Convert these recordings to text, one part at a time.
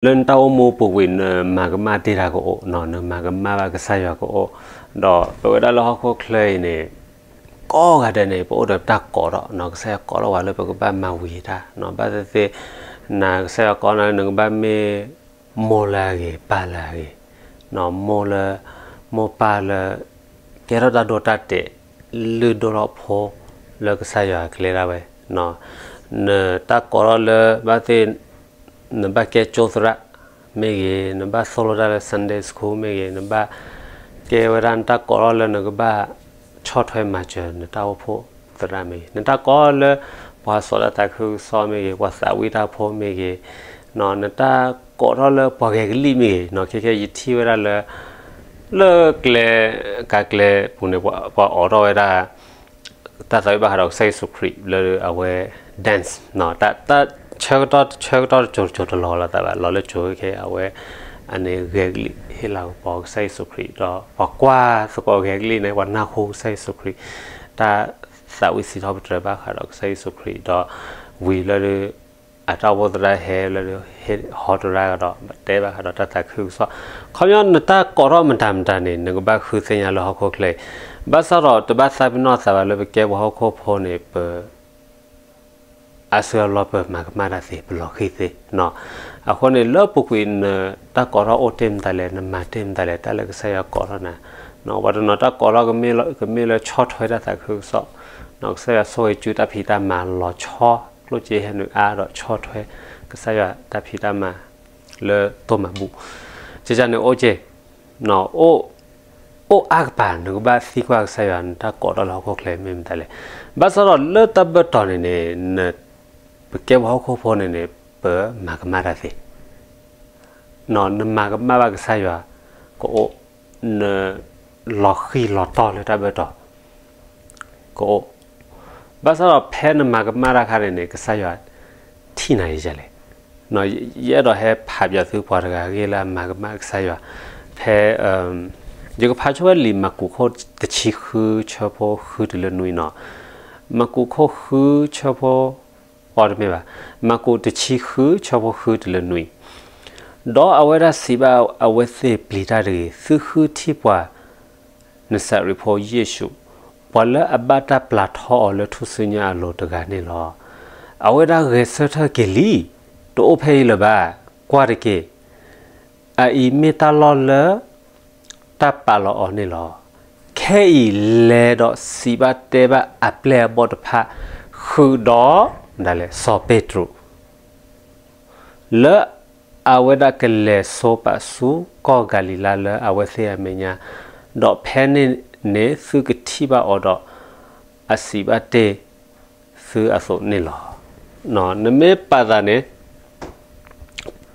လၢနတၢ်အိၣ်မူပူၤကွံာ် နမၤကမၣ်တ့ၢ်တၢ်ကအိၣ်, နမၤကမၣ်ဘၣ်ကစၢ်ယွၤကအိၣ်, ဒီးပဝဲဒၣ်လၢဟီၣ်ခိၣ်ချၢအံၤန့ၣ် ကိးဂၤဒဲးန့ၣ် ပအိၣ်ဒီးတၢ်ကိးထီၣ်, ကစၢ်ယွၤကိးထီၣ်ပှၤလၢပကဘၣ်မၤဝံၤတၢ်, ဘၣ်သ့ၣ်သ့ၣ် နကစၢ်ယွၤကိးနၤလၢနကဘၣ်မ့ၢ် မိၢ်လၢအဂ့ၤ ပၢ်လၢအဂ့ၤ, မိၢ်လၢ မိၢ်ပၢ်လၢ ကဲထီၣ်တၢ်ဒိတၢ်တဲာ် လုၢ်ဒိၣ်ထီၣ်ဖိ လၢကစၢ်ယွၤအကျဲဒၣ်ဝဲ, နတၢ်ကိးထီၣ်လၢဘၣ်သ့ၣ် နဘၣ်ကဲကၠိသရၣ်မ့ၢ်ဂ့ၤ, နဘၣ်သိၣ်လိတၢ်လၢ Sunday School မ့ၢ်ဂ့ၤ, နဘၣ်ကဲဝဲဒၣ်နတၢ်ကိးထီၣ်လၢနကဘၣ်ဆီၣ်ထွဲမၤစၢၤနတၢ်အိၣ်ဖှိၣ်သရၣ်မ့ၢ်ဂ့ၤ, နတၢ်ကိးလၢ ပှၤစိာ်တၢ်သးခုကစီၣ်မ့ၢ်ဂ့ၤ, ပှၤသးဝံၣ်တၢ်ဖိမ့ၢ်ဂ့ၤ, နတၢ်ကိးထီၣ်လၢပှၤဂဲၤကလံၣ်မ့ၢ်ဂ့ၤ, ခဲခဲယထံၣ်ဝဲဒၣ်လၢ လၢကျဲ ကးကျဲပူၤန့ၣ် ပှၤအိးထီၣ်ဝဲဒၣ် တၢ်သးဝံၣ်ဘၣ်ဃးဒီးကစၢ်ယ့ၣ်ၡူးခရံာ်လၢအဝဲ dance တၢ် တၢ်ဆၢကတီၢ် ဆၢကတီၢ်တစိၤတစိၤတလီၤလီၤသးဘၣ် လီၤလၢစိၤခဲအဝဲ အန့ၣ်ဂဲၤကလံၣ်ဟ့ၣ်လၤကပီၤကစၢ်ယ့ၣ်ၡူးခရံာ် ဒီးပှၤကွၢ်သကိးဂဲၤကလံၣ်န့ၣ် ပှၤနၢ်ဟူကစၢ်ယ့ၣ်ၡူးခရံာ် တၢ်သးဝံၣ်စံးထီၣ်ပတြၢၤဘၣ်ဃးဒီးကစၢ်ယ့ၣ်ၡူးခရံာ် ဒီးဝံၤလၢ အတၢ်အိၣ်ဖှိၣ်သရၣ်ဟဲလၢ ဟ့ၣ်ဟီတရၣ်ဒီး တဲဘၣ်ဃးဒီးတၢ်သးခုကစီၣ်, ခီပညီနတၢ်ကိးထီၣ်မတၤမတၤန့ၣ် နကဘၣ်ဃုသ့ၣ်ညါလၢဟီၣ်ခိၣ်ချၢအံၤ, ဘၣ်ဆၣ်ဒီးတဘၣ်သးပ့ၤနီၣ်သးဘၣ်လၢပကဲပှၤဟီၣ်ခိၣ်ဖိန့ၣ် ပ အါစုအါဘျီပမၤကမၣ်တၢ်သ့ ပလီၤဃံၤသ့, အဃိန့ၣ် လၢပူၤကွံာ်နတၢ်ကိးထီၣ်အိၣ်တ့ၢ်မတၤလဲၣ် နမၤတ့ၢ်မတၤလဲၣ် တၢ်လၢကစၢ်ယွၤကိးထီၣ်နၤ, ပှၤတနီၤတၢ်ကိးထီၣ်ကမ့ၢ်လၢဆီၣ်ထွဲတၢ်သးခုကစီၣ်, ကစၢ်ယွၤဆိၣ်ဂ့ၤစုတၢ်ဖံးတၢ်မၤလီၤဆီ ကျိၣ်စ့ဟဲနုာ်အါဒီးဆီၣ်ထွဲ ကစၢ်ယွၤတၢ်ဖံးတၢ်မၤ လၢတိၢ်မၤဘူၣ်, ကကန့ၣ်အိၣ်က့ၤ အိၣ်အါကပၤ နကဘၣ်သံကွၢ်ကစၢ်ယွၤ နတၢ်ကိးထီၣ်လၢဟီၣ်ခိၣ်ချၢမ့ၢ်မတၤလဲၣ်, ဘၣ်ဆၣ်ဒီးလၢတၢ်ဘၢၣ်တီၤန့ၣ်န့ၣ် ပကဲပှၤဟီၣ်ခိၣ်ဖိန့ၣ်န့ၣ် ပမၤကမၣ်တၢ်သ့ နမၤကမၣ်ဘၣ်ကစၢ်ယွၤ ကအိၣ်, နလီၤဃံၤလီၤတီၢ်လၢတၢ်ဘၢၣ်တီၤ ကအိၣ်, ဘၣ်ဆၣ်ဒီးဖဲနမၤကမၣ်တၢ်အခါန့ၣ်န့ၣ် ကစၢ်ယွၤထံၣ်နၤယလဲၣ်, ယအဲၣ်ဒိးဟဲဖးပၠးသုပှၤတဂၤအဂ့ၢ်လၢအမၤကမၣ်ကစၢ်ယွၤ, ဖဲ ယကဖးဆိဝဲလံာ်မၢ်ကူးခိၣ်တဆံဃုဆၢဖိဃုတုၤလၢနွံနီၤ, မၢ်ကူးခိၣ်ဃုဆၢဖိ အီတမ့ၢ်ဘၣ်, မၢ်ကူးတဆံဃုဆၢဖိဃုတုၤလၢနွံ, ဒီးအဝဲဒၣ်စံးဘၣ်အဝဲသ့ၣ်ပျံၤတၢ်တဂ့ၤ, သုဃုထံၣ်ပှၤ နစၤရ့းဖိယ့ၣ်ၡူး, ပှၤလၢအဘၣ်တၢ်ပျၢ်ထီအီၤလၢထူၣ်စုညါအလိၤတဂၤန့ၣ်လီၤ. အဝဲဒၣ်ဂဲၤဆၢထၢၣ်က့ၤလံ, တအိၣ်ဖဲအံၤလၢၤဘၣ်, ကွၢ်တက့ၢ်, အအံၤမ့ၢ်တၢ်လီၢ်လၢ တၢ်ပာ်လီၤအီၤန့ၣ်လီၤ. ခဲအံၤလဲၤဒီးစံးဘၣ်တဲဘၣ်အပျဲၢ်အဘီၣ်တဖၣ် ဃုာ်ဒီး ဒၣ်လဲာ် စီၤပ့းတရူး လၢအဝဲဒၣ်ကလဲၤဆိပာ်ဆူကီၢ်ဂၤလံၤလါလၢအဝဲသ့ၣ်အမဲာ်ညါ, ဒီးဖဲန့ၣ်န့ၣ်သုကထံၣ်ဘၣ်အီၤဒီး အစံးဘၣ်တ့ၢ်သုအသိးန့ၣ်လီၤ. နမ့ၢ်ပာ်သးန့ၣ်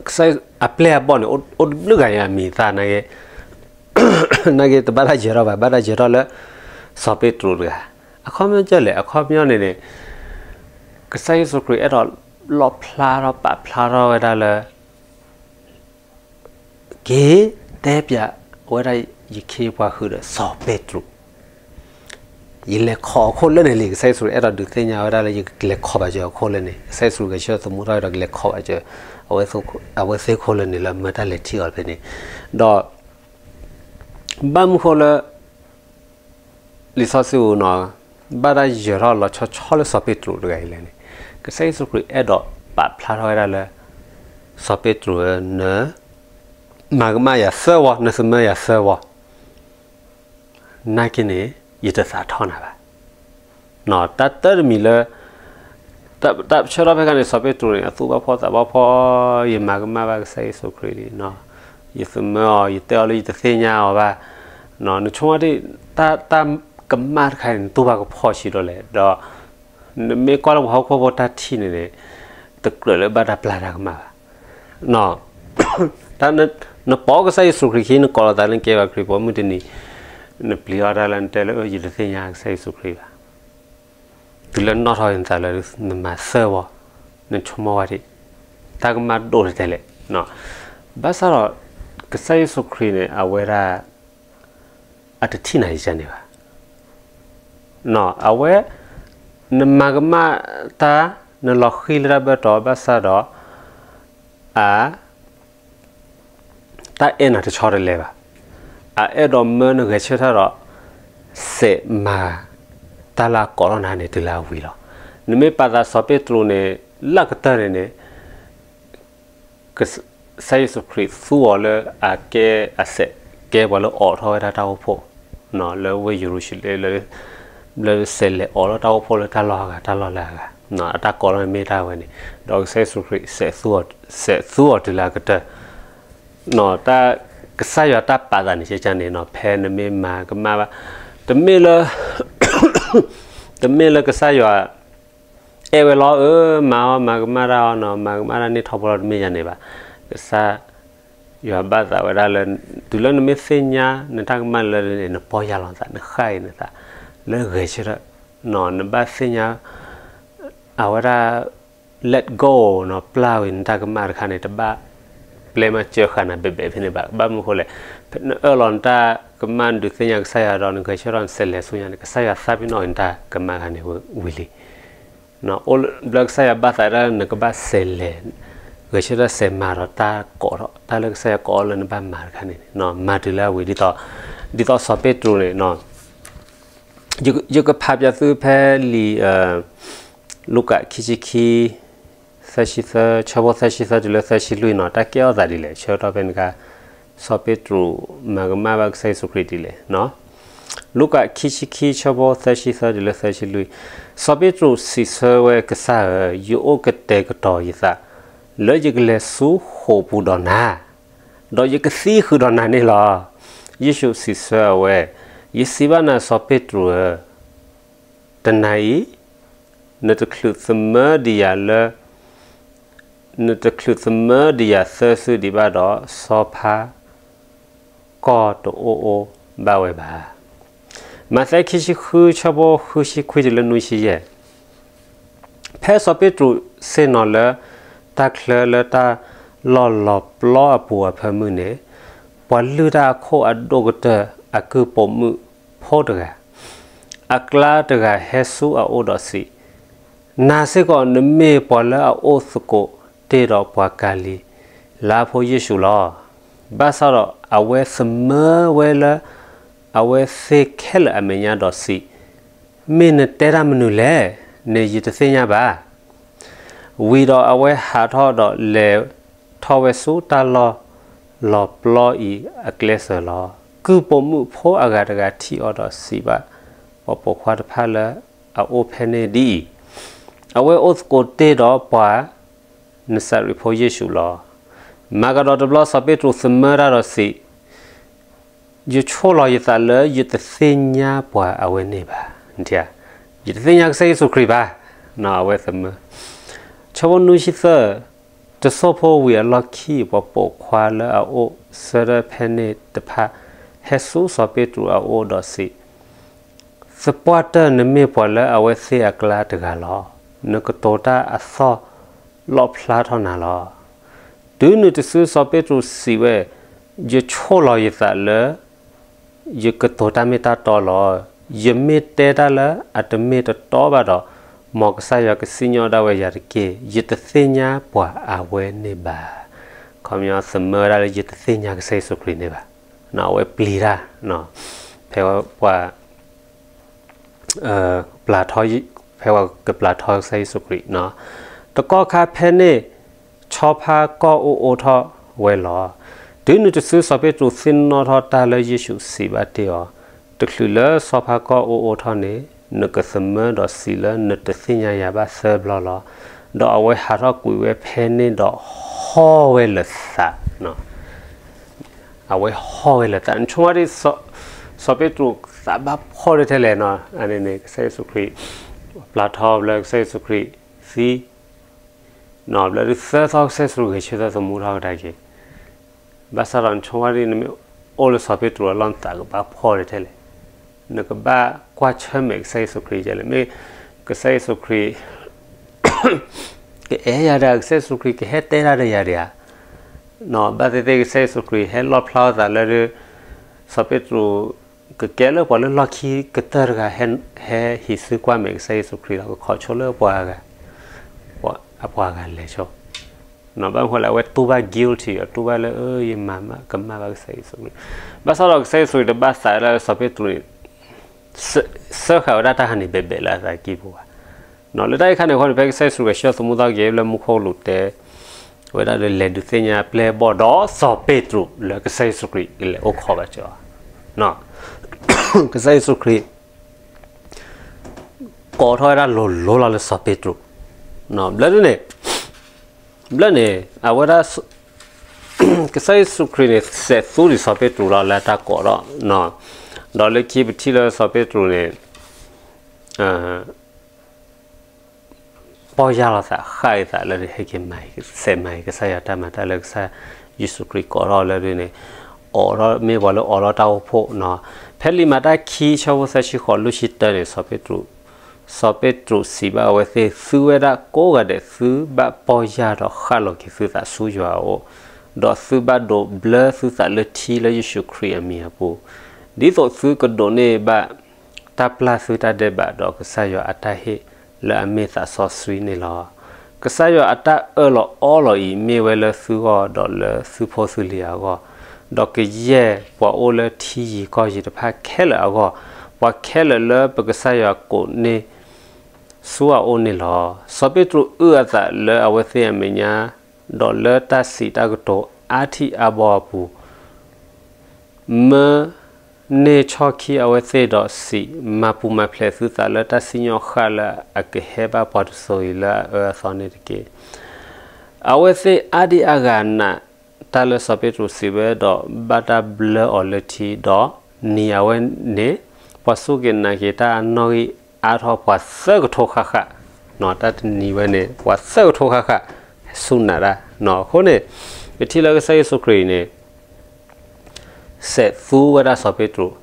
ကစၢ်အပျဲၢ်အဘီၣ်န့ၣ် အိၣ်တဘျုးဂၤညါအမံၤသၣ်နာ်က့, နာ်က့ တဘၣ်တၢ်ယၢၤထီၣ်ဘၣ်, ဘၣ်တၢ်ယၢၤထီၣ်လၢ စီၤပ့းတရူးတဂၤ. အခီပညီကဲလဲၣ်, အခီပညီန့ၣ်န့ၣ် ကစၢ်ယ့ၣ်ၡူးခရံာ်အဲၣ်ဒိးလီၣ်ဖျါထီၣ်ပာ်ဖျါထီၣ်ဝဲဒၣ်လၢ က့ၤတဲပၠးဝဲဒၣ်ယခ့ယပှၤဃုာ်ဒီးစီၤပ့းတရူး, ယလဲၤခီအခိၣ်လၢန့ၣ်လံ, ကစၢ်ယ့ၣ်ၡူးခရံာ်အဲၣ်ဒိးဒုးသ့ၣ်ညါဝဲဒၣ်လၢ ယကလဲၤခီဘၣ်စၢၤအခိၣ်လၢန့ၣ်, ကစၢ်ယ့ၣ်ၡူးခရံာ်ဂဲၤဆၢထၢၣ်သမူထီၣ်ဒီးကလဲၤခီဘၣ်စၢၤ အဝဲသ့ၣ်ခိၣ်လၢန့ၣ်လၢမၢတၢ်လဲၤထံၣ်အီၤဖဲန့ၣ်, ဒီး ဘၣ်မနုၤဃိလၢ လံာ်စီဆှံပူၤနီၤ ဘၣ်တၢ်ယၢၤထီၣ်လီၤဆီဆီလၢစီၤပ့းတရူးတဂၤအံၤလဲၣ်န့ၣ်, ကစၢ်ယ့ၣ်ၡူးခရံာ်အဲၣ်ဒိးပာ်ဖျါထီၣ်ဝဲဒၣ်လၢ စီၤပ့းတရူးဧၢ, နမၤကမၣ်ယၤသၢဝီ, နသမၢယၤသၢဝီ နာ်က့န့ၣ် ယတသးထီၣ်နၤဘၣ်. တၢ်တၢတမံၤလၢ တၢ်ဆၢထီၣ်ဖဲခါန့ၣ် စီၤပ့းတရူးန့ၣ် အသူၣ်ဘၣ်ဖှီၣ်သးဘၣ်ဖှီၣ်, ယမၤကမၣ်ဘၣ်ကစၢ်ယ့ၣ်ၡူးခရံာ်လံ, ယသမၢအီၤ, ယတဲအီၤလၢယတသ့ၣ်ညါအီၤဘၣ်, နဆိကမိၣ်ဒ် တၢ်ကမၣ်တခါန့ၣ် နသူၣ်ဘၣ်ကဖှီၣ်ဆံးဒိၣ်လဲၣ်, ဒီး နမ့ၢ်ကွၢ်လၢပှၤဟီၣ်ခိၣ်ဖိတၢ်ထံၣ်န့ၣ်န့ၣ် တကြၢးလၢဘၣ်တၢ်ပျၢ်တၢ်ကမၣ်ဘၣ်. တၢ် နပိာ်ကစၢ်ယ့ၣ်ၡူးခရံာ်ခံ နကိးလီၤသးလၢနကဲဘၣ်ခရံာ်ဖိမုၢ်တနံၤ, နပျံၤအီၣ်တၢ်လၢနတဲလၢ ယတသ့ၣ်ညါကစၢ်ယ့ၣ်ၡူးခရံာ်ဘၣ်. တုၤလၢနနီၣ်ထီၣ်နသးလၢနမၤသၢဝီ, နဆိကမိၣ်ဝဲဒၣ် တၢ်ကမၣ်ဒိၣ်တဲာ်လဲၣ်. ဘၣ်ဆၣ်ဒီး ကစၢ်ယ့ၣ်ၡူးခရံာ်န့ၣ် အဝဲဒၣ် အတထံၣ်နၤယၤန့ၣ်ဘၣ်. အဝဲ နမၤကမၣ်တၢ် နလီၤဃံၤလၢတၢ်ဘၢၣ်တီၤဘၣ်ဆၣ်ဒီး အ တၢ်အဲၣ်နၤတဆီတလဲဘၣ်. အအဲၣ်ဒိးမၢနဂဲၤဆၢထၢၣ်ဒီး စဲးမၤ တၢ်လၢအကိးထီၣ်နၤန့ၣ် တုၤလၢအဝံၤလီၤ. နမ့ၢ်ပာ်သးစီၤပ့းတရူးန့ၣ် လၢကတၢၢ်န့ၣ်န့ၣ် ကစၢ်ယ့ၣ်ၡူးခရံာ်သူအီၤလၢအကဲအစဲးကဲပှၤလၢအိးထီၣ်ဝဲဒၣ်တၢ်အိၣ်ဖှိၣ် လၢဝ့ၢ်ယရူၤၡလ့ၣ်လၢ ဘျၢစဲးလဲၤအိးထီၣ်တၢ်အိၣ်ဖှိၣ်လၢတၢ်လီၢ်အဂၤတၢ်လီၢ်လၢအဂၤ အတၢ်ကိးထီၣ်န့ၣ်မ့ၢ်တၢ်ဝဲန့ၣ် ဒီးကစၢ်ယ့ၣ်ၡူးခရံာ် စဲးသူအီၤတုၤလၢအကတၢၢ် တၢ် ကစၢ်ယွၤတၢ်ပာ်သးန့ၣ် ကကန့ၣ်နီၤ ဖဲနမ့ၢ်မၤကမၣ်ဘၣ် တမ့ၢ်လၢ တမ့ၢ်လၢကစၢ်ယွၤ အဲၣ်ဝဲလီၤ အၢ မၤအီၤ မၤကမၣ်တၢ်အီၤနီၤ မၤကမၣ်တၢ်န့ၢ်ထီဘိလီၤ တမ့ၢ်ယၤန့ၣ်ဘၣ်. ကစၢ်ယွၤဘၣ်သးဝဲဒၣ်လၢ တုၤလၢနမ့ၢ်သ့ၣ်ညါ နတၢ်ကမၣ်လၢန့ၣ် နပီၢ်ယၢ်လီၤနသး နဃၣ်အံၤနသး လၢဂဲၤဆၢထၢၣ် နဘၣ်သ့ၣ်ညါ အဝဲဒၣ် let go နီၤ ပျၢ်ဝံၤနတၢ်ကမၣ်တခါန့ၣ် တဘၣ်ပျဲမၤစၢၤဃာ်နၤဘဲးဘဲးဖဲန့ၣ်ဘၣ်. ဘၣ်မနုၤဃိလဲၣ် ဖဲနအၢၣ်လီၤနတၢ်ကမၣ် နဒုးသ့ၣ်ညါကစၢ်ယွၤဒီး နဂဲၤဆၢထၢၣ်နစဲးလဲၤဆူညါန့ၣ် ကစၢ်ယွၤသးပ့ၤနီၣ်နတၢ်ကမၣ်တခါန့ၣ်ဝံၤလံ ဘျၢကစၢ်ယွၤဘၣ်သးဒၣ်လၢနကဘၣ်စဲးလဲၤ ဂဲၤဆၢထၢၣ်စဲးမၤဒီးတၢ်ကိးထီၣ် တၢ်လၢကစၢ်ယွၤကိးအီၤလၢနဘၣ်မၤတခါန့ၣ် မၤတုၤလၢအဝံၤ ဒ်သိး ဒ်သိးစီၤပ့းတရူးန့ၣ် ယကဖးပၠးသုဖဲလံာ် လူၤကၣ်ခံဆံခံ သၢဆံသၢ ဆၢဖိသၢဆံသၢတုၤလၢသၢဆံလွံၢ်နီၤ တၢ်ကဲထီၣ်သးဒ်လဲၣ် ဆၢကတီၢ်ဖဲန့ၣ်အခါ စီၤပ့းတရူးမၤကမၣ်ဘၣ်ကစၢ်ယ့ၣ်ၡူးခရံာ်ဒ်လဲၣ်. လူၤကၣ်ခံဆံခံ ဆၢဖိသၢဆံသၢတုၤလၢသၢဆံလွံၢ်, စီၤပ့းတရူးစံးဆၢဝဲ, ကစၢ်ဧၢ, ယအိၣ်ကတဲာ်ကတီၤယသး လၢယကလဲၤဆူဃိာ်ပူၤဒီးနၤ, ဒီးယကသံဃုာ်ဒီးနၤန့ၣ်လီၤ. ယ့ၣ်ၡူးစံးဆၢအဝဲ, ယစံးဘၣ်နၤ စီၤပ့းတရူးဧၢ, တနၤအံၤ နတချုးသမၢဒံးယၤလၢ နတချုးသမၢဒံးယၤသၢစုဒံးဘၣ်ဒီး ဆီဖါကီၢ်တအိၣ်အိၣ်ဘၣ်ဝဲဘၣ်. မးသဲခံဆံဃု ဆၢဖိဃုဆံခွံတုၤလၢနွံဆံယဲၢ်, ဖဲစီၤပ့းတရူးဆ့ၣ်နီၤလၢ တၢ်ချၢလၢတၢ်လီၢ်လီၤပျီအပူၤအဖၢမုၢ်န့ၣ်, ပှၤလုၢ်တၢ်အခိၣ်အဒိၣ်ကတၢၢ် အကုၢ်ပိာ်မုၣ်ဖိတဂၤ အကျါတဂၤဟဲဆူအအိၣ်ဒီးစံး, နၤစ့ၢ်ကီး နမ့ၢ်ပှၤလၢအအိၣ်သကိးတ့ၢ်ဒီးပှၤကၤလံၤလါဖိယ့ၣ်ၡူးလီၤ. ဘၣ်ဆၣ်ဒီးအဝဲသမၢဝဲလၢ အဝဲသ့ၣ်ခဲလၢာ်အမဲာ်ညါဒီးစံး, မ့ၢ်နတဲတၢ်မနုၤလဲၣ်န့ၣ် ယတသ့ၣ်ညါဘၣ်. ဝံၤဒီးအဝဲဟးထီၣ်ဒီးလဲၤထီၣ်ဝဲဆူတၢ်လီၢ်လီၤပျီအံၤအကျဲစၢၤလီၤ. ကုၢ်ပိာ်မုၣ်ဖိအဂၤတဂၤထံၣ်အီၤဒီးစံးဘၣ် ပှၤပိာ်ခွါတဖၣ်လၢအအိၣ်ဖဲန့ၣ်ဒ်အံၤ, အဝဲအိၣ်သကိးတ့ၢ်ဒီးပှၤနစၤရ့းဖိယ့ၣ်ၡူးလီၤ. မၤကဒီးတဘျီ စီၤပ့းတရူးသမၢတၢ်ဒီးစံး, ယဆိၣ်လီၤယသးလၢယတသ့ၣ်ညါပှၤအဝဲန့ၣ်ဘၣ်. ယတသ့ၣ်ညါကစၢ်ယ့ၣ်ၡူးခရံာ်ဘၣ်. အဝဲသမၢ ဆၢဖိနွံဆံသၢ, တစိၢ်ဖိဝံၤအလီၢ်ခံ ပှၤပိာ်ခွါလၢအအိၣ်ဆၢထၢၣ်ဖဲန့ၣ်တဖၣ် ဟဲဆူစီၤပ့းတရူးအအိၣ်ဒီးစံး, သပှၢ်တၢၢ်နမ့ၢ်ပှၤလၢအဝဲသ့ၣ်အကျါတဂၤလီၤ. နကတိၤတၢ်အသီၣ်လီၣ်ဖျါထီၣ်နၤလီၤ. တုၤနုၤတစုစီၤပ့းတရူးစံးဝဲ, ယဆိၣ်လီၤယသးလၢ ယကတိၤတၢ်မ့ၢ်တၢ်တီလီၤ. ယမ့ၢ်တဲတၢ်လၢအတမ့ၢ်တတီဘၣ်ဒီး, မ်ကစၢ်ယွၤကစံၣ်ညီၣ်ဒၣ်ဝဲယၤတက့ၢ်. ယတသ့ၣ်ညါပှၤအဝဲန့ၣ်ဘၣ်. ခီပညီသမၢဝဲဒၣ်လၢယတသ့ၣ်ညါကစၢ်ယ့ၣ်ၡူးခရံာ်န့ၣ်ဘၣ်. အဝဲပျံၤတၢ် ဖဲပှၤ ပျၢ်ထီ ဖဲပှၤကပျၢ်ထီကစၢ်ယ့ၣ်ၡူးခရံာ်, တကီၢ်ခါဖဲန့ၣ် ဆီဖါကီၢ်အိၣ်အိၣ်ထီၣ်ဝဲလီၤ. တုၤနုၤတစုစီၤပ့းတရူးသ့ၣ်နီၣ်ထီၣ်တၢ်လၢယ့ၣ်ၡူးစံးဘၣ်တ့ၢ်အီၤ, တချုးလၢဆီဖါကီၢ်အိၣ်အိၣ်ထီၣ်န့ၣ် နကသမၢဒီးစံးလၢနတသ့ၣ်ညါယၤဘၣ်သၢဘျီလီၤ. ဒီးအဝဲဟးထီၣ်ကွံာ်ဝဲဖဲန့ၣ်ဒီးဟီၣ်ဝဲလၢသး အဝဲဟီၣ်ဝဲလၢသး နဆိကမိၣ်ဒ် စီၤပ့းတရူးသးဘၣ်ဖှီၣ်ဒၣ်ထဲလဲၣ်, အန့ၣ်န့ၣ် ကစၢ်ယ့ၣ်ၡူးခရံာ် ပျၢ်ထီဘျၢကစၢ်ယ့ၣ်ၡူးခရံာ်သံ, ဘျၢဒုးသၢသီကစၢ်ယ့ၣ်ၡူးခရံာ်ဂဲၤဆၢထၢၣ်သမူထီၣ်ကဒါက့ၤ, ဘၣ်ဆၣ်ဒီးနဆိကမိၣ်ဒ် နမ့ၢ်အိၣ်လၢစီၤပ့းတရူးအလီၢ် နသးကဘၣ်ဖှီၣ်ဒၣ်ထဲလဲၣ်, နကဘၣ်ကွၢ်ဆၢၣ်မဲာ်ကစၢ်ယ့ၣ်ၡူးခရံာ်ဒ်လဲၣ်, မ့ၢ်ကစၢ်ယ့ၣ်ၡူးခရံာ် ကအဲၣ်ယၤဒၣ် ကစၢ်ယ့ၣ်ၡူးခရံာ်ကဟဲတဲဒၣ်ဒီးယၤဒၣ်ဧါ, ဘၣ်သ့ၣ်သ့ၣ်ကစၢ်ယ့ၣ်ၡူးခရံာ်ဟဲလီၣ်ဖျါအသးလၢ စီၤပ့းတရူး ကကဲလၢပှၤလၢလီၢ်ခံကတၢၢ်တဂၤ ဟဲဟံးစုကွၢ်မဲာ်ကစၢ်ယ့ၣ်ၡူးခရံာ်ဒီး ကခိးဆိလၢပှၤဂၤ, အပှၤဂၤလဲၤဆိ ဘၣ်မနုၤဃိလဲၣ် အဝဲတူၢ်ဘၣ် guilty အီၤ တူၢ်ဘၣ်လၢ အၢ ယမၤကမၣ်ဘၣ်ကစၢ်ယ့ၣ်ၡူးခရံာ်, ဘၣ်ဆၣ်ဒီးကစၢ်ယ့ၣ်ၡူးခရံာ်တဘၣ်သးဝဲဒၣ်လၢစီၤပ့းတရူးန့ၣ် စၢဃာ်ဝဲဒၣ်တၢ်ဟးန့ၣ်ဘဲးဘဲးလၢအသးကံၢ်ပူၤဘၣ်. လၢတၢ်အံၤအခါန့ၣ်အဃိန့ၣ် ဖဲကစၢ်ယ့ၣ်ၡူးခရံာ်ဆှၢသမူသီက့ၤလၢမူခိၣ်ကလူးတဲ ဝဲဒၣ်လၢလဲၤဒုးသ့ၣ်ညါပျဲၢ်ဘီၣ်ဒီးစီၤပ့းတရူးလၢကစၢ်ယ့ၣ်ၡူးခရံာ် ကလဲၤအိၣ်ခိးဘၣ်စၢၤအီၤ, ကစၢ်ယ့ၣ်ၡူးခရံာ် ကိးထီၣ်ဝဲဒၣ်လိၤလိၤလီၤလၢစီၤပ့းတရူး, ဘျၢဒ်န့ၣ်, ဘျၢန့ၣ် အဝဲဒၣ် ကစၢ်ယ့ၣ်ၡူးခရံာ်န့ၣ် စဲးသူဒံးစီၤပ့းတရူးလီၤလၢတၢ်ကိးထီၣ်, ဒီးလၢခံပထံၣ်လၢစီၤပ့းတရူးန့ၣ် ပီၢ်ယၢ်လီၤသး ဃၣ်အသးလၢဟဲက့ၤမၤ စဲးမၤက့ၤကစၢ်ယွၤတၢ်မၤတၢ်လၢကစၢ်ယ့ၣ်ၡူးခရံာ်ကိးထီၣ်လၢဒ်န့ၣ်, အိးထီၣ်မ့ၢ်ပှၤလၢအိးထီၣ်တၢ်အိၣ်ဖှိၣ်နီၤ, ဖဲလံာ်မၤတၢ်ခံဆၢဖိသၢဆံဃိးလွံၢ်ဆံတၢန့ၣ် စီၤပ့းတရူး စီၤပ့းတရူးစံးဘၣ်အဝဲသ့ၣ် သုဝဲဒၣ်ကိးဂၤဒဲး သုဘၣ်ပီၢ်ယၢ်ဒီးဃၣ်လိၤက့ၤသုသးဆူယွၤအအိၣ်, ဒီးသုဘၣ်ဒိးဘျၢသုသးလၢထံလၢယ့ၣ်ၡူးခရံာ်အမံၤအပူၤ, ဒ်သိးသုကဒိးန့ၢ်ဘၣ် တၢ်ပျၢ်သုတၢ်ဒဲးဘးဒီးကစၢ်ယွၤအတၢ်ဟ့ၣ်လၢအမ့ၢ်သးစီဆှံန့ၣ်လီၤ. ကစၢ်ယွၤအတၢ်အၢၣ်လီၤအီလီၤအံၤ မ့ၢ်ဝဲလၢသုဂီၢ်ဒီးလၢသုဖိသုလံၤအဂီၢ်, ဒီးကယဲၢ်ပှၤအိၣ်လၢထံယံၤကီၢ်ယံၤတဖၣ်ခဲလၢာ်အဂီၢ်, ပှၤခဲလၢာ်လၢပကစၢ်ယွၤကိးန့ၢ်ဆူအအိၣ်န့ၣ်လီၤ. စီၤပ့းတရူးအုၣ်အသးလၢအဝဲသ့ၣ်အမဲာ်ညါ ဒီးလၢတၢ်စံးတၢ်ကတိၤအါထံၣ်အါဘီအပူၤ, မၢန့ၢ်ဆီၣ်ခံအဝဲသ့ၣ်ဒီးစံး, မၤပူၤမၤဖျဲးသုသးလၢတၢ်စံၣ်ညီၣ်ဃၣ်လၢအကဟဲဘၣ်ပှၤတစိၤအံၤလၢအအၢအသီန့ၣ်တက့ၢ်. အဝဲသ့ၣ်အါဒံအါဂၤနာ်တၢ်လၢစီၤပ့းတရူးစံးဝဲဒီး ဘၣ်တၢ်ဘျၢအီၤလၢထံဒီးနံၤအဝဲန့ၣ်, ပှၤစူၢ်က့ၤနာ်က့ၤတၢ်အနီၣ်ဂံၢ်အါထီၣ်ပှၤသၢကထိဃၣ်ဃၣ်, တၢ်တနံၤဝဲန့ၣ် ပှၤသၢကထိဃၣ်ဃၣ် စူၢ်နာ်တၢ်, အဃိန့ၣ် ပထံၣ်လၢကစၢ်ယ့ၣ်ၡူးခရံာ်အံၤန့ၣ် စဲးသူဝဲဒၣ်စီၤပ့းတရူး,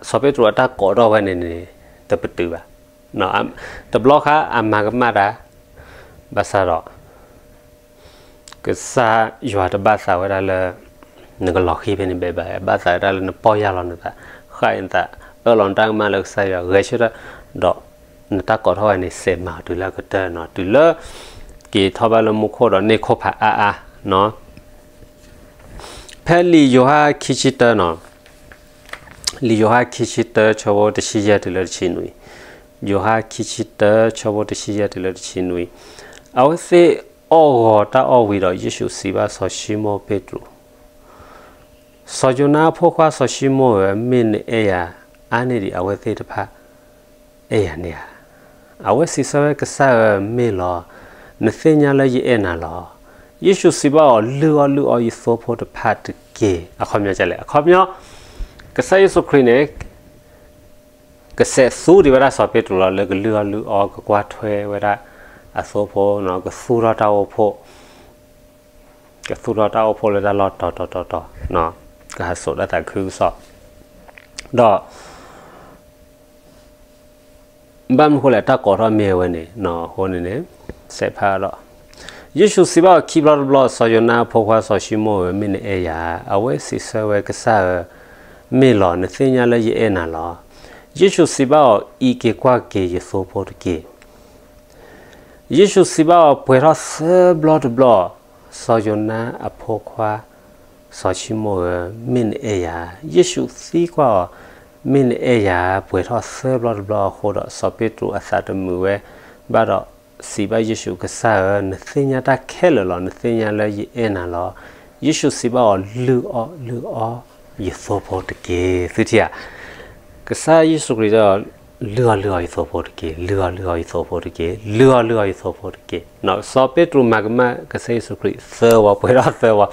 စီၤပ့းတရူးအတၢ်ကိးထီၣ်ဝဲန့ၣ်န့ၣ် တပတုာ်ဘၣ်, တဘျီဃီအမၤကမၣ်တၢ်, ဘၣ်ဆၣ်ဒီး ကစၢ်ယွၤတဘၣ်သးဝဲဒၣ်လၢ နကလီၤဃံၤဖဲန့ၣ်ဘဲဘၣ်, ဘၣ်သးဝဲဒၣ်လၢနပီၢ်ယၢ်လီၤနသး, ဃၣ်အသး, အၢၣ်လီၤနတၢ်ကမၣ်လၢကစၢ်ယွၤ ဂဲၤဆၢထၢၣ်, ဒီးနတၢ်ကိးထီၣ်ဝဲန့ၣ် စဲးမၤအီၤတုၤလၢအကတၢၢ်နီၤ, တုၤလၢ က့ၤထီၣ်ဘၣ်လၢမူခိၣ်ဒီးန့ၢ်ခိၣ်ဖးအါအါနီၤ. ဖဲလံာ်ယိၤဟၣ်ခံဆံတၢနီၤ, လံာ်ယိၤဟၣ်ခံဆံတၢဆၢဖိတဆံယဲၢ်တုၤလၢတဆံနွံ, ယိၤဟၣ်ခံဆံတၢဆၢဖိတဆံယဲၢ်တုၤလၢတဆံနွံ, အဝဲသ့ၣ်အီၣ်ဂီၤတၢ်အီၣ်ဝံၤဒီး ယ့ၣ်ၡူးစံးဘၣ်စီၤၡံမိၣ်ပ့းတရူး, စီၤယိၤနါအဖိခွါစီၤၡံမိၣ်ဧၢ, မ့ၢ်နအဲၣ်ယၤအါန့ၢ်ဒံးအဝဲသ့ၣ်တဖၣ် အဲၣ်ယၤန့ၣ်ဧါ. အဝဲစံးဆၢဝဲ ကစၢ်ဧၢ, မ့ၢ်လီၤ. နသ့ၣ်ညါလၢယအဲၣ်နၤလီၤ. ယ့ၣ်ၡူးစံးဘၣ်အီၤ, လုၢ်အီၣ်လုၢ်အီယသိဖိတဖၣ်တက့ၢ်. အခီပညီဒ်လဲၣ်, အခီပညီ ကစၢ်ယ့ၣ်ၡူးခရံာ်န့ၣ် ကစဲးသူဒံးဝဲဒၣ်စီၤပ့းတရူးလီၤ လၢကလုၢ်အီၣ်လုၢ်အီ ကကွၢ်ထွဲဝဲဒၣ်အသိဖိ, ကသူၣ်ထီၣ်တၢ်အိၣ်ဖှိၣ် ကသူၣ်ထီၣ်တၢ်အိၣ်ဖှိၣ်လၢတၢ်လီၢ်တီၤတီၤတီၤတီၤ, ကဟးစိာ်တၢ်သးခုကစီၣ်, ဒီး ဘၣ်မနုၤဃိလဲၣ် တၢ်ကိးထီၣ်မ့ၢ်အဝဲန့ၣ်, အဃိန့ၣ်န့ၣ် စဲးဖးဒီး ယ့ၣ်ၡူးစံးဘၣ်အီၤခံဘျီတဘျီ, စီၤယိၤနါအဖိခွါစီၤၡံမိၣ်ဧၢ, မ့ၢ်နအဲၣ်ယၤဧါ. အဝဲစံးဆၢဝဲ, ကစၢ်ဧၢ, မ့ၢ်လီၤ. နသ့ၣ်ညါလၢယအဲၣ်နၤလီၤ. ယ့ၣ်ၡူးစံးဘၣ်အီၤ, အံးက့ၤကွၢ်က့ၤယသိဖိတက့ၢ်. ယ့ၣ်ၡူးစံးဘၣ်အီၤ, ပှဲၤထီၣ်သၢဘျီတဘျီ, စီၤယိၤနါအဖိခွါ စီၤၡံမိၣ်ဧၢ, မ့ၢ်နအဲၣ်ယၤဧါ. ယ့ၣ်ၡူးသံကွၢ်အီၤ, မ့ၢ်နအဲၣ်ယၤဧါ. ပှဲၤထီၣ်သၢဘျီတဘျီအဃိဒီး စီၤပ့းတရူးအသးတမုာ်ဝဲဘၣ်ဒီး စံးဘၣ်ယ့ၣ်ၡူး, ကစၢ်ဧၢ, နသ့ၣ်ညါတၢ်ခဲလၢာ်လီၤ. နသ့ၣ်ညါလၢယအဲၣ်နၤလီၤ. ယ့ၣ်ၡူးစံးဘၣ်အီၤ, လုၢ်အီၣ်လုၢ်အီယသိဖိတက့ၢ်. သုထံၣ်ဧါ, ကစၢ်ယ့ၣ်ၡူးခရံာ်တဲအီၤ, လုၢ်အီၣ်လုၢ်အီယသိဖိတက့ၢ်, လုၢ်အီၣ်လုၢ်အီယသိဖိတက့ၢ်, လုၢ်အီၣ်လုၢ်အီယသိဖိတက့ၢ်. စီၤပ့းတရူးမၤကမၣ်ကစၢ်ယ့ၣ်ၡူးခရံာ်သၢဝီ, ပှဲၤထီၣ်သၢဝီ,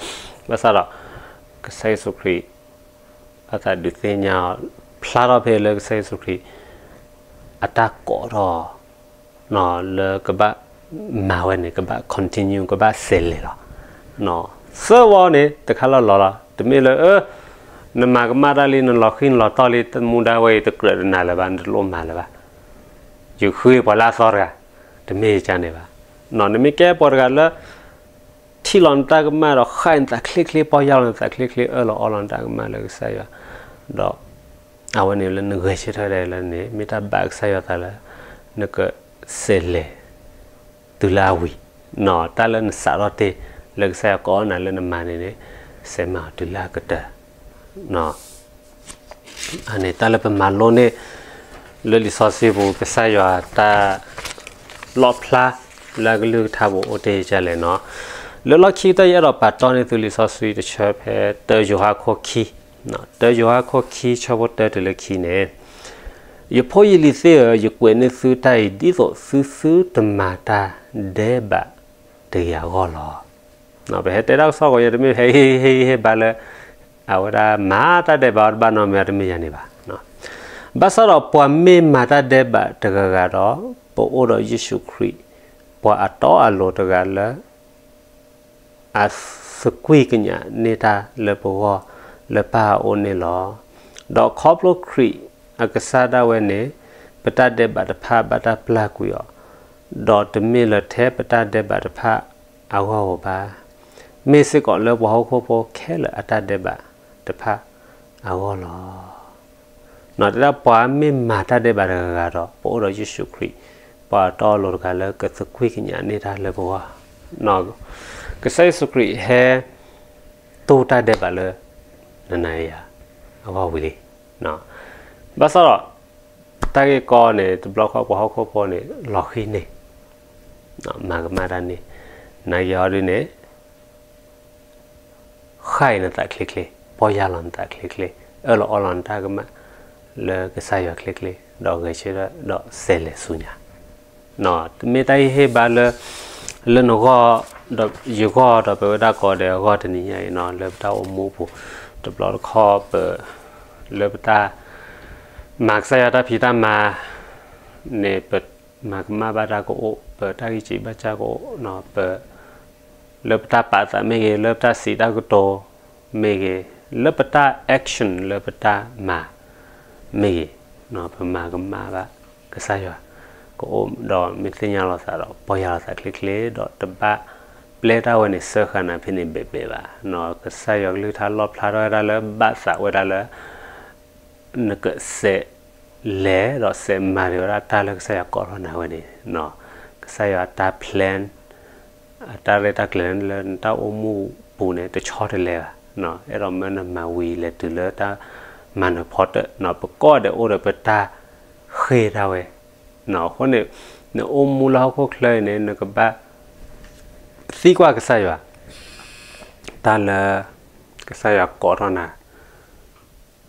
ဘၣ်ဆၣ်ဒီး ကစၢ်ယ့ၣ်ၡူးခရံာ် အသးဒုးသ့ၣ်ညါအီၤ, ဖျါထီၣ်ဖဲလၢကစၢ်ယ့ၣ်ၡူးခရံာ် အတၢ်ကိးထီၣ် လၢကဘၣ်မၤဝဲန့ၣ် ကဘၣ် continue ကဘၣ်စဲးလဲၤလီၤ. သၢဝီန့ၣ် တခါလီၤလီၤလီၤ. တမ့ၢ်လၢ အၢ နမၤကမၣ်တၢ်လံ နလီၤဃံၢ်နလီၤတီၢ်လံ တမူဒါဝဲအံၤ တကြၢးတနၤလၢၤဘၣ်, နတလိၣ်မၤလၢၤဘၣ်, ယဃုပှၤလၢအသီတဂၤ, တမ့ၢ်ယကန့ၣ်ဘၣ်. နမ့ၢ်ကဲပှၤတဂၤလၢ ထံၣ်လီၤနတၢ်ကမၣ်ဒီး ဃၣ်နသးချ့ချ့, ပီၢ်ယၢ်လီၤနသးချ့ချ့, အၢၣ်လီၤအီလီၤနတၢ်ကမၣ်လၢကစၢ်ယွၤ, ဒီး အဝဲန့ၣ်လၢနဂဲၤဆၢထၢၣ်ဒၣ်လၢန့ၣ် မ့ၢ်တၢ်ဘၣ်ကစၢ်ယွၤသးလၢ နကစဲးလဲၤတုၤလၢအဝံၤ တၢ်လၢနစးထီၣ်တ့ၢ် လၢကစၢ်ယွၤကိးနၤလၢနမၤန့ၣ်န့ၣ် စဲးမၤအီၤတုၤလၢအကတၢၢ်. အန့ၣ်တၢ်လၢပမၤလိန့ၢ် လၢလံာ်စီဆှံပူၤ ကစၢ်ယွၤတၢ်လီၣ်ဖျါ လၢအကလုၢ်ကထါပူၤအိၣ်တ့ၢ်ဒ်လဲၣ်နီၤ. လၢလီၢ်ခံကတၢၢ် ယအဲၣ်ဒိးပာ်တီၢ်န့ၢ်သုလံာ်စီဆှံတဆၢဖဲ တၢယိၤဟၣ်ခိၣ်ခံ, တၢယိၤဟၣ်ခိၣ်ခံ ဆၢဖိတၢတုၤလၢခံန့ၣ်, ယဖိယလံၤသ့ၣ်ဧၢ, ယကွဲးန့ၢ်သုတၢ်အံၤ ဒ်သိးသုသုတမၤတၢ်ဒဲးဘးတဂ့ၤအဂီၢ်လီၤ. ပဟဲတဲတၢ်ကစီၣ်ဂီၤ ယတမ့ၢ်ဟဲဟ့ၣ်ဟ့ၣ်ဟ့ၣ်ဘါလၢ အဝဲဒၣ်မၤတၢ်ဒဲးဘးအီၤတဘၣ်နီတမံၤ တမ့ၢ်ယၤန့ၣ်ဘၣ်. ဘၣ်ဆၣ်ဒီးပှၤမ့ၢ်မၤတၢ်ဒဲးဘးတဂၤဂၤဒီး ပအိၣ်ဒီးယ့ၣ်ၡူးခရံာ် ပှၤအတီအလိၤတဂၤလၢ အသကွံာ်ကညးန့ၢ်တၢ်လၢပဂီၢ်လၢပၢ်အအိၣ်န့ၣ်လီၤ. ဒီးခီဖျိခရံာ်အကစၢ်ဒၣ်ဝဲန့ၣ် ပတၢ်ဒဲးဘးတဖၣ်ဘၣ်တၢ်ပျၢ်ကွံာ်အီၤ, ဒီးတမ့ၢ်လၢထဲပတၢ်ဒဲးဘးတဖၣ်အဂီၢ်ဧိၤဘၣ်, မ့ၢ်စ့ၢ်ကီးလၢပှၤဟီၣ်ခိၣ်ဖိခဲလၢာ်အတၢ်ဒဲးဘးတဖၣ်အဂီၢ်လီၤ. တဲဒၣ်ပှၤမ့ၢ်မၤတၢ်ဒဲးဘးတဂၤဂၤဒီး ပအိၣ်ဒီးယ့ၣ်ၡူးခရံာ် ပှၤတီအလိၤတဂၤလၢကသကွံာ်ကညးန့ၢ်တၢ်လၢပဂီၢ်, ကစၢ်ယ့ၣ်ၡူးခရံာ်ဟဲတိၢ်တၢ်ဒဲးဘးလၢ နၤယၤအဂီၢ်ဝံၤလံ. ဘၣ်ဆၣ်ဒီး တၢ်ဂ့ၢ်ကီန့ၣ် တဘျီဃီပှၤဟီၣ်ခိၣ်ဖိန့ၣ် လီၤဃံၤန့ၢ် မၤကမၣ်တၢ်န့ၣ် နၤယၤအီၤဒ်န့ၣ် ဃၣ်အံၤနသးချ့ချ့, ပီၢ်ယၢ်လီၤနသးချ့ချ့, အၢၣ်လီၤအီလီၤနတၢ်ကမၣ်လၢကစၢ်ယွၤချ့ချ့, ဒီးဂဲၤဆၢထၢၣ်ဒီးစးလဲၤဆူညါ. တမ့ၢ်တၢ်ဟ့ၣ်ဟ့ၣ်ဘါလၢ လၢနဂီၢ် ဒီးယဂီၢ်ဒီးပဝဲဒၣ်ကိးဂၤဒဲးအဂီၢ်တနံၤညါအံၤနီၤ, လၢပတၢ်အိၣ်မူပူၤ တဘျီတခီၣ်ပ လၢပတၢ် မၤကစၢ်ယွၤတၢ်ဖံးတၢ်မၤန့ၣ် ပမၤကမၣ်ဘၣ်တၢ်ကအိၣ်, ပတၢ်ဂံၢ်စၢ်ဘါစၢ်ကအိၣ်, ပ လၢပတၢ်ပာ်သးမ့ၢ်ဂ့ၤ, လၢပတၢ်စံးတၢ်ကတိၤမ့ၢ်ဂ့ၤ, လၢပတၢ် action လၢပတၢ်မၤမ့ၢ်ဂ့ၤ, ပမၤကမၣ်ဘၣ်ကစၢ်ယွၤကအိၣ်, ဒီးမ့ၢ်သ့ၣ်ညါလီၤသးဒီး ပီၢ်ယၢ်လီၤသးချ့ချ့, ဒီးတဘၣ်ပျဲတၢ်ဝဲန့ၣ် စၢဃာ်နၤဖဲန့ၣ်ဘဲးဘဲးဘၣ်. ကစၢ်ယွၤကလုၢ်ကထါလီၣ်ဖျါထီၣ်ဝဲဒၣ်လၢ ဘၣ်သးဝဲဒၣ်လၢ နကစးလဲၤဒီးစးမၤတ့ၢ်ဝဲဒၣ်တၢ်လၢကစၢ်ယွၤကိးထီၣ်နၤဝဲန့ၣ်, ကစၢ်ယွၤအတၢ် plan, အတၢ်ရဲၣ်တၢ်ကျဲၤလၢနတၢ်အိၣ်မူပူၤန့ၣ် တဆီတလဲဘၣ်. အဲၣ်ဒိးမၢနမၤဝံၤလဲၤတုၤလၢတၢ်မၤနၢၤဖီတၢၣ်, ပကိးဂၤဒဲးအိၣ်ဒီးပတၢ်ဃ့ၢ်ဒၣ်ဝဲ. အဃိန့ၣ် နအိၣ်မူလၢဟီၣ်ခိၣ်ချၢအံၤန့ၣ် နကဘၣ်သံကွၢ်ကစၢ်ယွၤ တၢ်လၢ ကစၢ်ယွၤကိးထီၣ်နၤ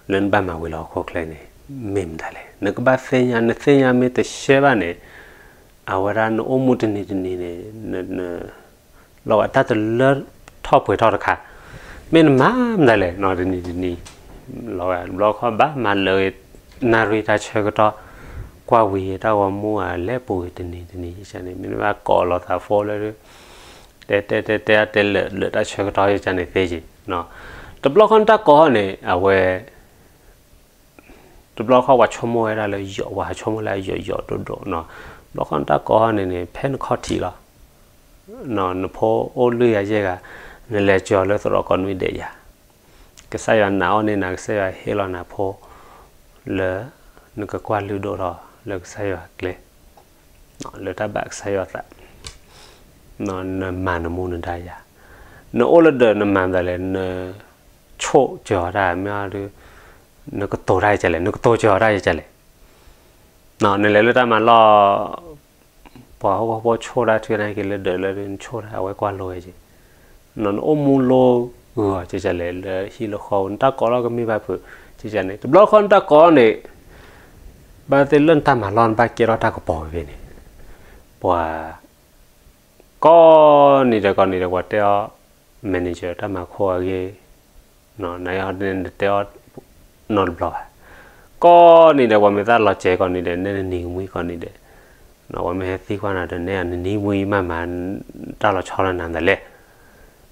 လၢနဘၣ်မၤဝံၤလၢဟီၣ်ခိၣ်ချၢန့ၣ် မ့ၢ်မတၤလဲၣ်. နကဘၣ်သ့ၣ်ညါ, နသ့ၣ်ညါမ့ၢ်တရှဲဘၣ်န့ၣ် အဝဲဒၣ်နအိၣ်မူတနံၤတနံၤန့ၣ် လီၤဂာ်တၢ်တလၢထီၣ်ပှဲၤထီၣ်တခါ, မ့ၢ်နမၤမတၤလဲၣ် တနံၤတနံၤ လီၤဂာ်တဘျီခီၣ်ဘၣ်မၤလၢာ်ဂ့ၤ နၣ်ရံၣ်တၢ်ဆၢကတီၢ် ကွၢ်ဝံၤတၢ်ဂီၤမူအလဲၤပူၤဂ့ၤတနံၤတနံၤန့ၣ် မ့ၢ်နဘၣ်ကိးလီၤသး phone လၢ တဲတဲတဲတဲတဲလၢာ်လၢာ်တၢ်ဆၢကတီၢ်ယကန့ၣ်သ့ယံၤ, တဘျီခီၣ်နတၢ်ကိးန့ၣ် အဝဲ တဘျီခီၣ်ပှၤဆိကမိၣ်ဝဲဒၣ်လၢယိာ်, ပှၤဟးဆိကမိၣ်လၢအယိာ်ယိာ်ဒိၣ်ဒိၣ်နီၤ, တဘျီခီၣ်နတၢ်ကိးန့ၣ်န့ၣ် ဖဲနခီၣ်ထံးလီၤ, နဖိအိၣ်လွံၢ်ဂၤယဲၢ်ဂၤ, နလဲၤစၢၤလၢသရိာ်ကိးနွံဒဲးယၤ, ကစၢ်ယွၤနာ်အီၤန့ၢ်နၤ, ကစၢ်ယွၤဟ့ၣ်လီၤနၤဖိ လၢ နကကွၢ်လုၢ်ဒိၣ်ထီၣ်လၢကစၢ်ယွၤကျဲ လၢတၢ်ဘၣ်ကစၢ်ယွၤသး, နမၤနမူနဒါယၤ, နအိၣ်လၢဒၢးနမၤမတၤလဲၣ်, နဆိၣ်စၢၤအီၤတၢ်မ့ၢ်အီၤဒီး နကတိၤတၢ်ယကလဲၣ်, နကတိၤစၢၤအီၤတၢ်ယကလဲၣ်, နလဲၤလၢတၢ်မၤလီၢ် ပှၤဟီၣ်ခိၣ်ဖိဆိၣ်တၢ်ထုကနၤက့ၤလၢဒၢးလၢနဆိၣ်တၢ် အဝဲကွၢ်လိဝဲက့ၤ, နအိၣ်မူလိဂီၤကလဲၣ် လၢဟံၣ်လၢဃီ နတၢ်ကိးလီၤကမ့ၢ်ဘၣ်ဖုးကလဲၣ်, တဘျီဃီနတၢ်ကိးန့ၣ် ဘၣ်သ့ၣ်လၢနတၢ်မၤလီၢ်နဘၣ်ကဲထီၣ်တၢ်ကပီၤဖဲန့ၣ်, ပှၤ ကိးနံၤဒဲးကိးနံၤဒဲး ပှၤတဲအီၤ manager တၢ်မၤခိၣ်အဂ့ၢ်, နတဲအီၤနီတဘျီဘၣ်, ကိးနံၤဒဲး ပှၤမ့ၢ်သးလီၤစဲးကိးနံၤဒဲး နဲနနံၤကမှံကိးနံၤဒဲး, ပှၤမ့ၢ်ဟဲသံကွၢ်နၤဒီး နဲနနံၤမှံမးမး တၢ်လီၤဆီလၢနၤမတၤလဲၣ်,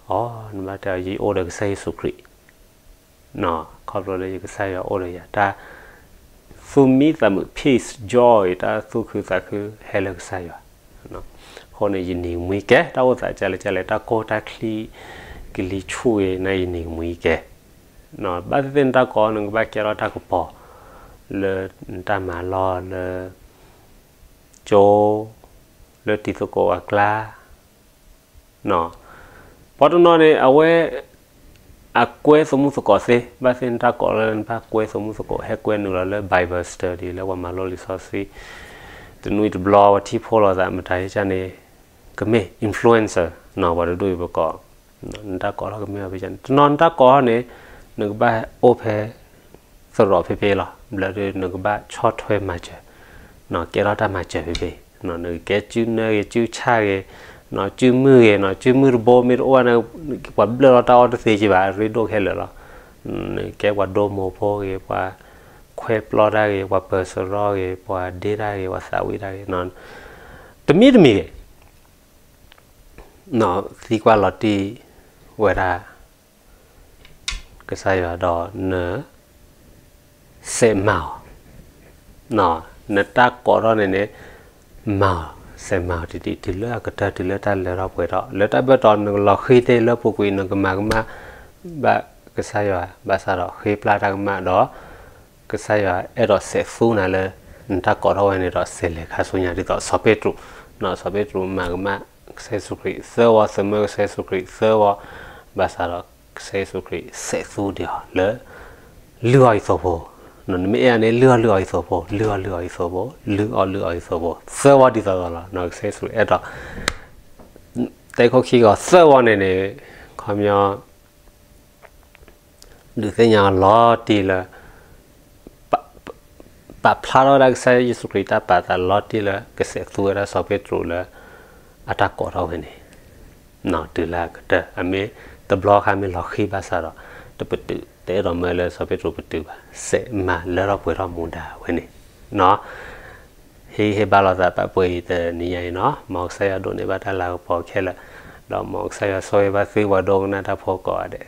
အ နဘၣ်တဲအီၤ ယအိၣ်ဒီးကစၢ်ယ့ၣ်ၡူးခရံာ် ခီဖျိလၢယကစၢ်ယွၤအိၣ်ဒီးယၤ တၢ်သူၣ်မံသးမုာ် peace, joy တၢ်သူၣ်ခုသးခုဟဲလၢကစၢ်ယွၤ, အဃိန့ၣ် ယနံၤကမှံကဲ တၢ်အိၣ်သးကလဲၣ်ကလဲၣ် တၢ်ကိၢ်တၢ်ချံကလံၤဆူၣ်ဂ့ၤန့ၣ် ယနံၤကမှံကဲ, ဘၣ်သ့ၣ်သ့ၣ်နတၢ်ကိးနကဘၣ်ကဲထီၣ်တၢ်ကပီၤ လၢနတၢ်မၤလီၢ်လၢ ကၠိ လၢတံၤသကိးအကျါ, ပှၤတနီၤန့ၣ် အဝဲ အကွဲသမူသကိးသ့, ဘၣ်သ့ၣ်နတၢ်ကိးလၢနဘၣ်ကွဲသမူသကိး ဟဲကွဲနုာ်လီၤလၢ Bible study လၢပှၤမၤလိလံာ်စီဆှံ တနွံတဘျီ ပှၤထံၣ်ဖှိၣ်လိာ်သးမတၤဟ့ၣ်ကန့ၣ် ကမ့ၢ် influencer ပှၤတဒူၣ်အံၤပကိး နတၢ်ကိးထီၣ်ကမ့ၢ်အီၤဖဲန့ၣ် တနီၤနတၢ်ကိးထီၣ်န့ၣ် နကဘၣ်အိၣ်ဖဲ သရိာ်ဖဲဖဲလီၤ. ဘျီဒုးနကဘၣ်ဆီၣ်ထွဲမၤစၢၤ, ကဲထီၣ်တၢ်မၤစၢၤဖဲဖဲ, နကကဲစုနၢဂ့ၤ စုဆၣ်ဂ့ၤ, စုမုၢ်ဂ့ၤ, စုမုၢ်တဘိမ့ၢ်တအိၣ်န့ၣ် ပှၤဘျၢၣ်လီၤတၢ်အီၣ်တသ့က့ဘၣ် အရ့ဒိၣ်ခဲလၢာ်လီၤ. နကဲပှၤဒိမိၢ်ဖိဂ့ၤ, ပှၤခွဲပျီတၢ်ဂ့ၤ, ပှၤပၢၤစရီဂ့ၤ, ပှၤဒ့တၢ်ဂ့ၤ, ပှၤသးဝံၣ်တၢ်ဂ့ၤ, တမံၤတမံၤဂ့ၤ သံကွၢ်လီၤတံၢ်ဝဲဒၣ် ကစၢ်ယွၤဒီးန စဲးမၤအီၤ, နတၢ်ကိးထီၣ်န့ၣ်န့ၣ် မၤအီၤ စဲးမၤအီၤတံၢ်တံၢ် တုၤလၢအကတၢၢ် တုၤလၢတၢ်လၢထီၣ်ပှဲၤထီၣ် လၢတၢ်ဘၢၣ်တီၤ နကလီၤဃံၤတ့ၢ်လၢပူၤကွံာ် နကမၤကမၣ်ဘၣ်ကစၢ်ယွၤ ဘၣ်ဆၣ်ဒီးဃ့ပျၢ်တၢ်ကမၣ်ဒီး ကစၢ်ယွၤအဲၣ်ဒိးစဲးသူနၤလၢ နတၢ်ကိးထီၣ်ဝဲန့ၣ်ဒီး စဲးလဲၤခါဆူညါဒ်သိးစီၤပ့းတရူး, စီၤပ့းတရူးမၤကမၣ်ကစၢ်ယ့ၣ်ၡူးခရံာ်သၢဝီ သမၢကစၢ်ယ့ၣ်ၡူးခရံာ်သၢဝီ, ဘၣ်ဆၣ်ဒီးကစၢ်ယ့ၣ်ၡူးခရံာ်စဲးသူဒံးအီၤလၢ လုၢ်အီၣ်အံၤသိဖိ, နမ့ၢ်အဲၣ်အီၤန့ၣ် လုၢ်အီၣ်လုၢ်အီၤအံၤသိဖိ, လုၢ်အီၣ်လုၢ်အီၣ်အံၤသိဖိ, သၢဝီဒ်သိးသိးလီၤ. ကစၢ်ယ့ၣ်ၡူးအဲၣ်ဒိး တဲခိၣ်ခံဂီၤသၢဝီန့ၣ်န့ၣ် ခီပညီ ဒုးသ့ၣ်ညါအီၤလီၤတံၢ်လၢ ပာ်ဖျါထီၣ်ဝဲဒၣ်ကစၢ်ယ့ၣ်ၡူးခရံာ်တၢ်ပာ်သးလီၤတံၢ်လၢ ကစဲးသူဝဲဒၣ်စီၤပ့းတရူးလၢ အတၢ်ကိးထီၣ်ဝဲန့ၣ် တုၤလၢအကတၢၢ် အမ့ၢ်တဘျီဃီမ့ၢ်လီၤဃံၤဘၣ်ဆၣ်ဒီး တပတုာ် တအဲၣ်ဒိးမၢလၢစီၤပ့းတရူးပတုာ်ဘၣ် စဲးမၤလၢထီၣ်ပှဲၤထီၣ်မူဒါဝဲန့ၣ် ဟ့ၣ်ဂံၢ်ဟ့ၣ်ဘါလိာ်သးပာ်ပှဲၤအံၤတနံၤညါအံၤနီၤ မ်ကစၢ်ယွၤဒိးန့ၢ်ဘၣ်တၢ်လၤကပီၤခဲလၢာ် ဒီးမ်ကစၢ်ယွၤဆိၣ်ဂ့ၤဘၣ်သုပှၤဒိကနၣ်တၢ်ဖိကိးဂၤဒဲး